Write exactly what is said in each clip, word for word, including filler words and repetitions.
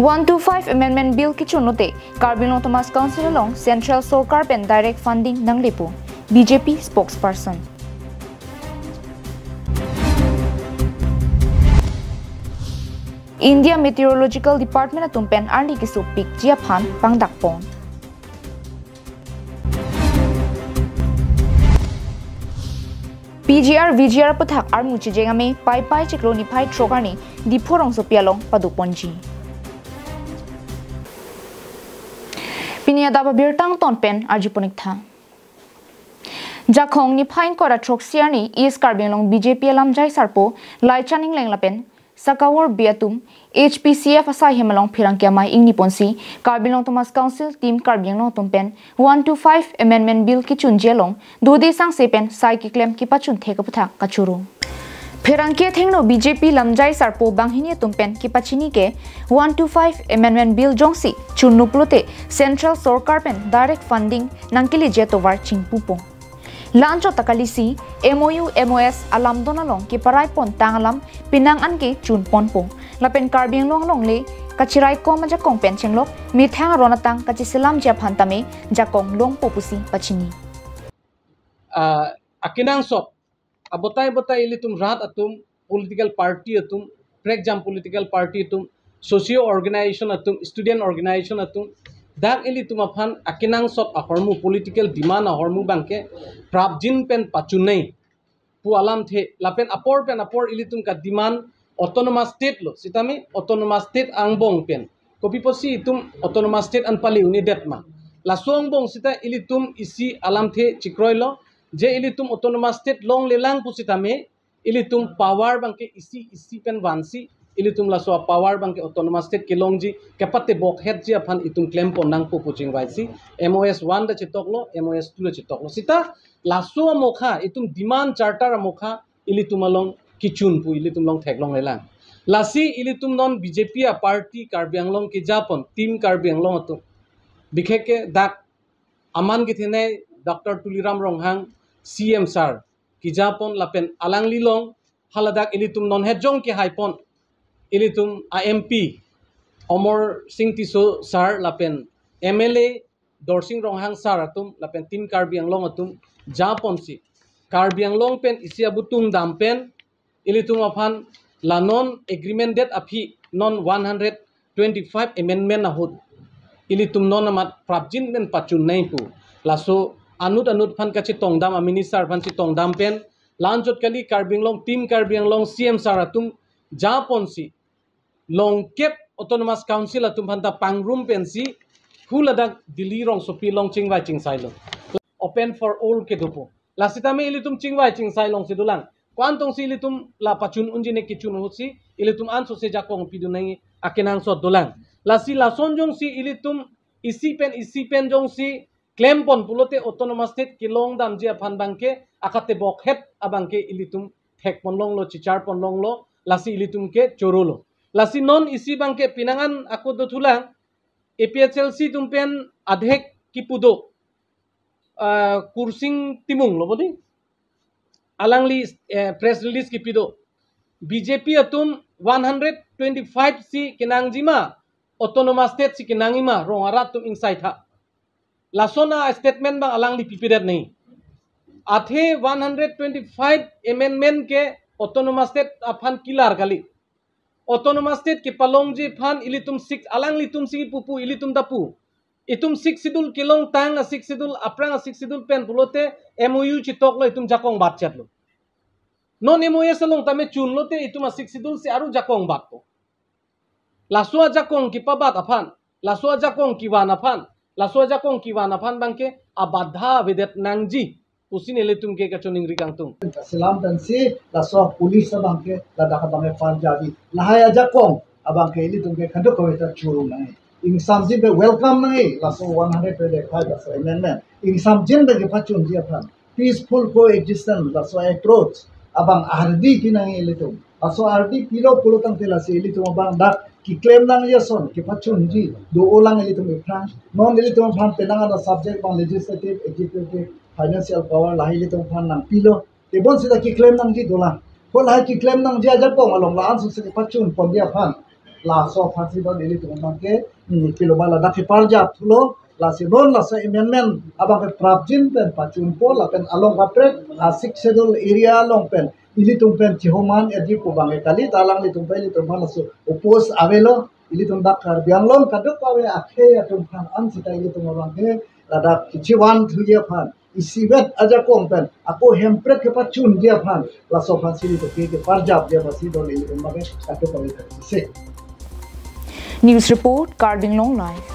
One two five Amendment Bill kechun lote Karbi Anglong Autonomous Council along Central Sorkar pen direct funding nanglepo, B J P spokesperson. India Meteorological Department atum pen arni kesung pikji aphan pangdakpon. P G R V G R aputhak armu chijeng amei Paipai chiklo niphai throk arni Diphu rongsopi along padukponji. Pini adap abirta angton pen arjupon-ik tha. Jakhong niphai ingkoi ra throksi arni East Karbi Anglong B J P alamjai sarpo Laichan Engleng lapen Sakawor Bey atum H P C F asai hem along pherangke amei ingniponsi Karbi Anglong Autonomous Council Team Karbi Anglong atum pen one two five Amendment Bill kechunji along dode sangse pen sai keklem kepachun thek aputhak kachoro. Pherangke athengno B J P lamjai sarpo banghini atum pen kepachini ke one two five Amendment Bill jongsi chunlo pulote Central Sorkar pen direct funding nangkeleji atovar chingpupo. La-anchot ta kalisi M O U, M O S alamdon along keparaipon tang alam penang an ke chunponpo. Lapen Karbi Anglong alongle kachiraikom ajakong pen chenglok methang aron atang kacheselamji aphan tame jakong longpo pusi pachini. Ah, akenangsot abotai botai ilitum rat atum, political party atum, prekjam political party atum, socio organization atum, student organization atum, dak ilitum aphan akenangsot ahormu, political demand ahormu abangke prapjin pen pachunei pu alamthe, lapen apor pen apor ilitum ka demand autonomous state lo, sitame autonomous state angbong pen kopi pusi itum autonomous state an pali un-edet ma. Laso angbong sita ilitum isi alamthe chikroilo, je ilitum autonomous state longlelang pusitame ilitum power abangke isi isi pen vansi, ilitum laso power abangke autonomous state kelongji kepatebok hetji aphan itum klempon nangpo pu chingvaisi, M O S one ta chetoklo, M O S two ta chetoklo. Sita laso amokha, itum demand charter amokha ilitum along kechun pu ilitum along theklonglelang. Lasi ilitum non B J P aparty Karbi Anglong kejapon, Team Karbi Anglong atum, bikhekke dak aman kethenei Doctor Tuliram Ronghang C M sir kejapon lapen alangli along haladak ilitum non hetjong kehaipon, ilitum a M P Amar Sing Tisso sir lapen M L A Dorsing Ronghang sir atum lapen Team Karbi Anglong atum japonsi Karbi Anglong pen isi abutung dam pen ilitum aphan la non agreement det aphi non one hundred twenty-five amendment ahut ilitum non amat prapjin pen pachunnei pu. Laso anut anut aphan kachetongdam, a minister aphan chetongdam pen la-anchot kali Karbi Anglong, Team Karbi Anglong C M sir atum japonsi longkep Autonomous Council atum aphanta pangrum pensi huladak Delhi rongsopi along chingvai chingsailo. Open for all kedopo. Lasitame ilitum chingvai chingsai longsi dolang. Ko-antongsi ilitum la pachun unji ne kechun ahutsi ilitum ansose jakong pidun nangji akenangsot dolang. Lasi lason jongsi ilitum isi pen isi pen jongsi klempon pulote autonomous state kelongdamji aphan abangke akatebok het abangke ilitum thekpon longlo, chicharpon longlo, lasi ilitum ke chorolo. Lasi non isi abangke penang an ako dothulang, A P H L C atum pen adhek kipu do, ah, Kursing Timung lo bodi. Alangli, eh, press release kipi do. B J P atum one hundred twenty-five si kenangji ma, autonomous state si kenangji ma, rong arat atum ingsai tha. Lason a-statement abang alangli pipedet nangji. Athe one hundred twenty-five amendment ke autonomous state aphan kelar kali. Autonomous state kepalongji aphan ilitum six, alanglitum si pupu, ilitum ta pu. Itum six schedule kelongtang, a six schedule, aphrang a six schedule pen pulote M O U chetoklo, itum jakong batchetlo. Non M O S along tame chunlote itum a six schedule si aru jakong batpo. Laso ajakong kepabat aphan, laso ajakong kevan aphan, laso ajakong kevan aphan abangke abadha avedet nangji pusi nelitum ke kachiningri kangtung. Selam pensi laso police abangke ladak abangke far jabi. Lahai ajakong abangke ilitum ke kadokave ta churu nangji. Ingsamjin pen welcome nangji laso one hundred twenty-five laso amendment. Ingsamjin pen kepachunji aphan peaceful coexistence laso approach abang ardi pi nangji ilitum. Laso ardi pilo pulo tangte lasi ilitum abang dak keklem nangji ason kepachunji do-olang ilitum aphrang. Non ilitum aphan penang an a-subject abang legislative, executive, financial power lahai ilitum aphan nangpilo. Tebon sita keklem nangji dolang. Ko lahai keklem nangji ajakong along la-ansose kepachunponji aphan Laso aphansi don ilitum abangke, hmm, pilo ma ladak keparjap thulo, lasi non laso amendment abangke prapjin pen pachunpo lapen along kaprek a Sixth Schedule area along pen ilitum pen chihoman edip pu abangke kali, ta alanglitum pen ilitum aphan laso oppose avelo. Ilitum dak Karbi Anglong kadokave akhei atum aphan an sita ilitum abangke ladak kechivan thuji aphan, isivet ajakong pen ako Hemprek kepachunji aphan, laso aphansi ilitum ke keparjapji aphansi don ilitum abangke kadokave kali. News report, Karbi Anglong Live.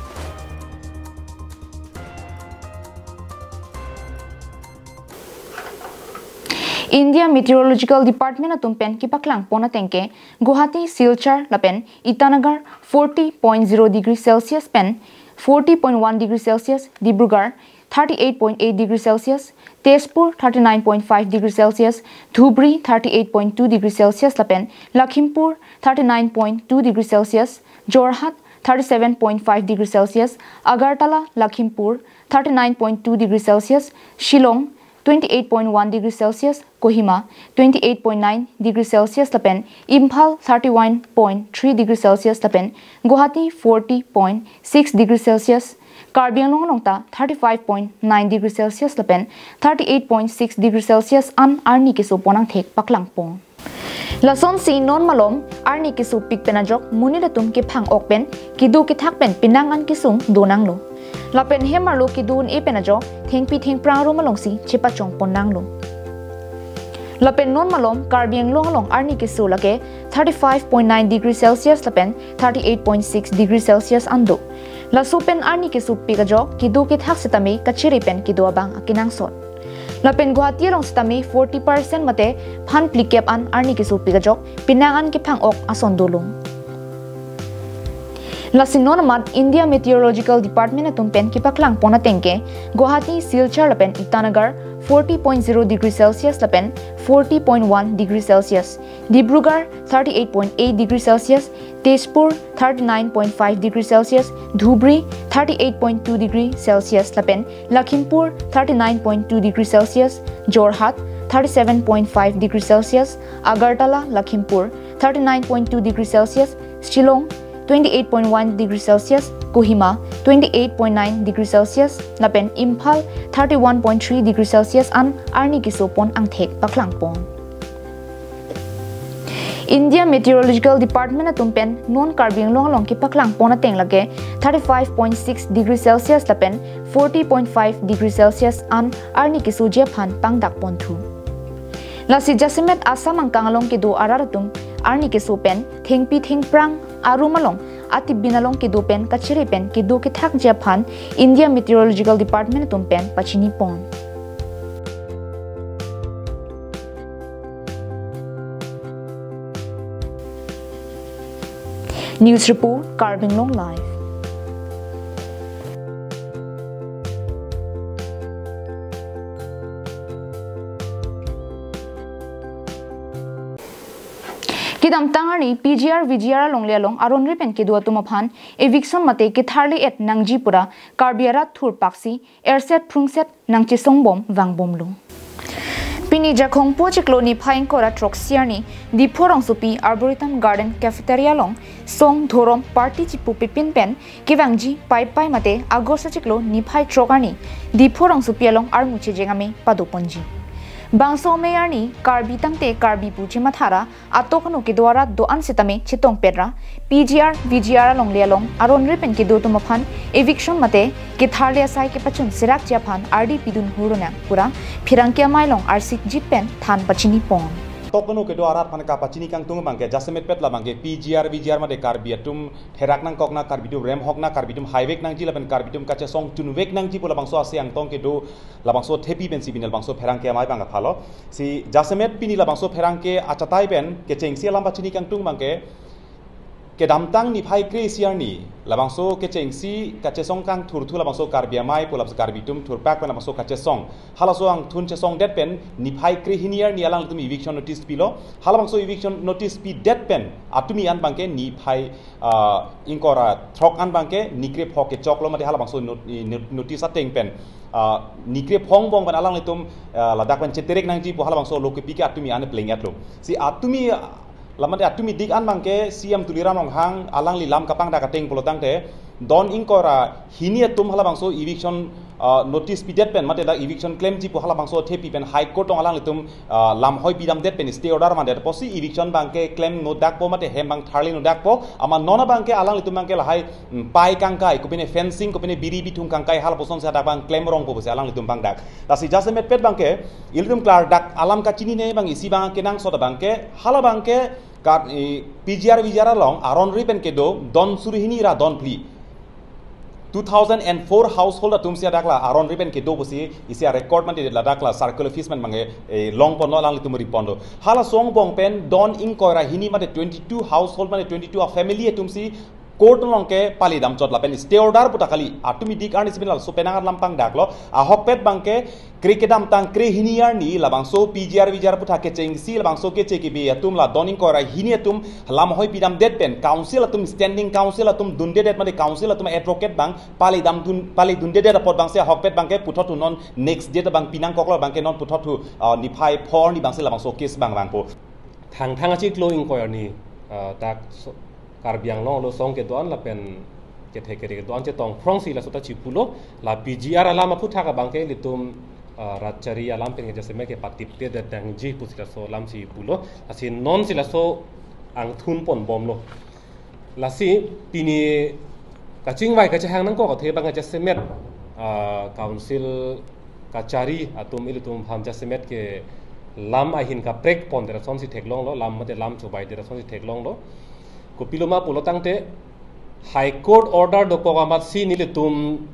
India Meteorological Department atum pen kepaklangpon ateng ke Guwahati, Silchar lapen Itanagar forty point zero degree Celsius pen forty point one degree Celsius, Dibrugarh thirty-eight point eight degree Celsius, Tezpur thirty-nine point five degree Celsius, Dhubri thirty-eight point two degree Celsius lapen Lakhimpur thirty-nine point two degree Celsius, Jorhat thirty-seven point five degree Celsius, Agartala, Lakhimpur thirty-nine point two degree Celsius, Shillong twenty-eight point one degree Celsius, Kohima twenty-eight point nine degree Celsius lapen Imphal thirty-one point three degree Celsius lapen Guwahati forty point six degree Celsius, Karbi Anglong along ta thirty-five point nine degree Celsius lapen thirty-eight point six degree Celsius an arni kesopon angthek paklangpon. Lasonsi non malom arni kesopik pen ajok monit atum kephang-ok pen kedo kethak pen penang an kesung donanglo. Lapen hem arlo kedo un-e pen ajok thengpi thengphrang arum alongsi chepachongpon nanglo. Lapen non malom Karbi Anglong along arni keso lake thirty-five point nine degree Celsius lapen thirty-eight point six degree Celsius an do. Laso pen arni kesopik ajok kedo kethak setame kachere pen kedo abang akenangsot. Lapen Guwahati along setame forty percent mate phan phlikep an arni kesopik ajok penang an kephang-ok ason dolo. Lasi non amat India Meteorological Department atum pen kepaklangpon ateng ke Guwahati, Silchar lapen Itanagar forty point zero degree Celsius lapen forty point one degree Celsius, Dibrugarh thirty-eight point eight degree Celsius, Tezpur thirty-nine point five degree Celsius, Dhubri thirty-eight point two degree Celsius lapen Lakhimpur thirty-nine point two degree Celsius, Jorhat thirty-seven point five degree Celsius, Agartala, Lakhimpur thirty-nine point two degree Celsius, Shillong twenty-eight point one degree Celsius, Kohima twenty-eight point nine degree Celsius lapen Imphal thirty-one point three degree Celsius an arni kesopon angthek paklangpon. India Meteorological Department atum pen non Karbi Anglong along kepaklangpon ateng lake thirty-five point six degree Celsius lapen forty point five degree Celsius an arni kesoji aphan pangdakpon thu. Lasi jasemet Assam angkang along kedo arat atum arni keso pen thengpi thengphrang arum along atibin along kedo pen kachere pen kedo kethakji aphan India Meteorological Department atum pen pachinipon. News report, Karbi Anglong Live. Kedamtang arni P G R V G R alongle along aron ri pen kedo atum aphan eviction mate ketharli-et nangji pura Karbi arat thurpaksi erset phrungset nangchesongbom vangbomlo. Pini Jakhongpo chiklo niphai ingkoi ra throksi arni Diphu rongsopi Arboretum Garden Cafeteria along song, dhorom, party chipu pipin pen kevangji Paipai mate August chiklo niphai throk arni Diphu rongsopi along armu chejeng amei padoponji. Bangso amei arni Karbi tangte Karbi pu chematha ra atok ano kedo arat do-an setame chetongpet ra P G R V G R alongle along aron ri pen kedo atum aphan eviction mate ketharli asai kepachun serakji aphan ardi pidun hurunang pura pherangke amei along arsik jit pen than pachinipon. Atok ano kedo arat aphan kapachini kangtung abangke jasemet pet labangke P G R V G R mate Karbi atum therak nangkok na, Karbi atum remhok na, Karbi atum haivek nangji lapen Karbi atum kachesong chunvek nangji pu labangso asi angtong kedo labangso thepi pensi pini labangso pherangke amei abang kaphalo. Si jasemet pini labangso pherangke achatai pen kechengsi alam pachini kangtung abangke kedamtang niphai kre-isi arni labangso kechengsi kachesong kangthurthu labangso Karbi amei pu labangso Karbi atum thurpak pen labangso kachesong. Halaso angthun chesongdet pen niphai kre-hini arni alangtum eviction notice pilo. Halabangso eviction notice pidet pen atumi an abangke niphai, ah, ingkoi ra throk an abangke nikre phok kechoklo mate halabangso not-, i not-, notice ateng pen, ah, nikre phongbom pen alanglitum, ah, ladak pen cheterek nangji pu halabangso lo kepi ke atumi an pleng-etlo. Si atumi, ah, Lamate atum idik an abangke C M Tuliram Ronghang alangli lam kapangdak ateng pulotangte don ingkoi ra hini atum halabangso eviction, ah, notice pidet pen mate dak eviction klemji pu halabangso thepi pen High Court along alanglitum, ah, lam hoi pidamdet pen stay order mandet apotsi eviction abangke klem nodakpo mate hem abang tharli nodakpo, amat non abangke alanglitum abangke lahai, mm, pai kangkai, kopine fencing, kopine biri bithung kangkai halapuson si hadak abang klem rongpo pusi alanglitum pangdak. Lasi jasemetpet abangke ilitum klardak alam kachinine abang isi abang kenangsot abangke, halabangke kat, eh, P G R V G R along aron ri pen kedo don suri hini ra don phli. Two thousand and four household atum si hadak la aron ri pen kedo pusi isi a-record mate ladak la circle office pen abangke, eh, longponlo, alanglitum riponlo. Halaso angbong pen don ingkoi ra hini mate twenty-two household mate twenty-two a-family atum si court along ke palidam chot lapen stay order puta kali. Atum idik arni si pen laso penang alam pangdaklo. Ahokpet abangke kre kedamtang kre hini arni labangso P G R V G R aphuthak kechengsi labangso keche kebi atum la don ingkoi ra hini atum lam hoi pidamdet pen council atum, standing council atum dundedet mate council atum advocate abang palidam dun, palidundedet apot abangsi ahokpet abangke puthot thu non next date abang pinangkoklo abangke non puthot thu, ah, niphai phor ni abangsi labangso case abang vangpo. Thangthang achiklo ingkoi arni, ah, dak so, Karbi Anglong along song kedo-an lapen kethe kere kedo-an chetong phrongsi laso ta chipulo, la P G R alam aphuthak abangke ilitum, ah, rat chari alam pen jasemet kepatiptedet nangji pusi laso alam si pulo, lasi non si laso angthun ponbomlo. Lasi pini kachingvai kachehang nangkok athe abang jasemet, ah, council kachari atum ilitum aphan jasemet ke lam ahin kaprek pondet asonsi theklonglo, lam mate lam chobaidet asonsi theklonglo. Kopiloma pulotangte High Court order dokok amatsi nelitum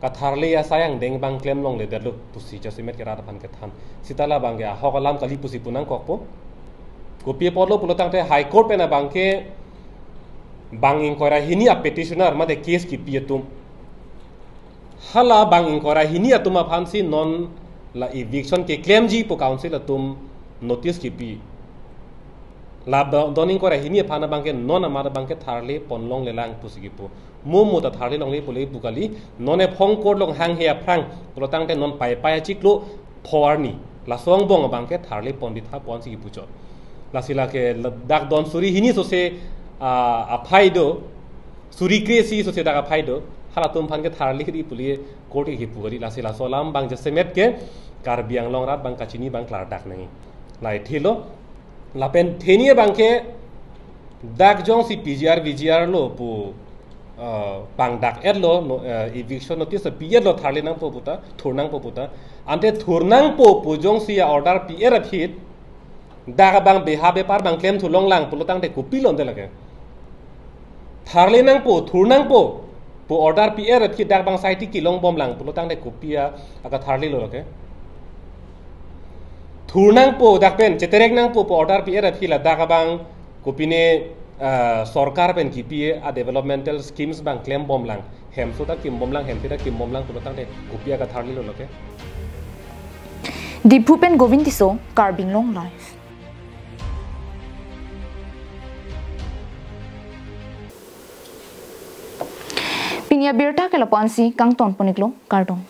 katharli asai angdeng abang klem longledetlo pusi jasemet ke rat aphan kethan. Seta labangke ahok alam kali pusi pu nangkokpo. Kopi apotlo pulotangte High Court pen abangke bang ingkoi ra hini a-petitioner mate case kipi atum, hala bang ingkoi ra hini atum aphansi non la eviction keklemji pu council atum notice kipi. La ba, don ingkoi ra hini aphan abangke non amat abangke tharli ponlonglelang pusi kipu. Mo mo ta tharli longle pule pu kali. Non ephong court along hanghe aphrang pulotangte non Paipai achiklo phor ni. Laso angbong abangke tharli pondetha ponsi kipu chot. Lasi lake la, dak don suri hini sose, ah, aphai do, suri kre-isi sose dak aphai do, halatum aphan ke tharli ri pule court ke kipu kali. Lasi laso alam abang jasemet ke Karbi Anglong rat abang kachini abang klardak nangji. Lahai thelo, lapen theni abangke dak jongsi P G R V G R lo pu, ah, pangdak-etlo, no, ah, eviction notice pi-etlo tharli nangpo puta, thur nangpo puta. Ante thur nangpo pu jongsi a-order pi-et aphi, dak abang beha bepar abang klemthu longlang pulotangte kopilo ante lake. Tharli nangpo, thur nangpo pu order pi-et aphi dak abang saiti kelongbomlang pulotangte kopi a, akatharlilo lake. Thur nangpo dak pen, cheterek nangpo pu order pi-et aphi la dak abang kopine, ah, sorkar pen kipi a-developmental schemes abang klembomlang. Hemso ta kimbomlang, hemsi ta kimbomlang pulotangte kopi akatharlilo lake. Diphu pen Govind Tisso, Karbi Anglong Live. Pini abirta ke lapu-ansi kangtonpon-iklo, kardom.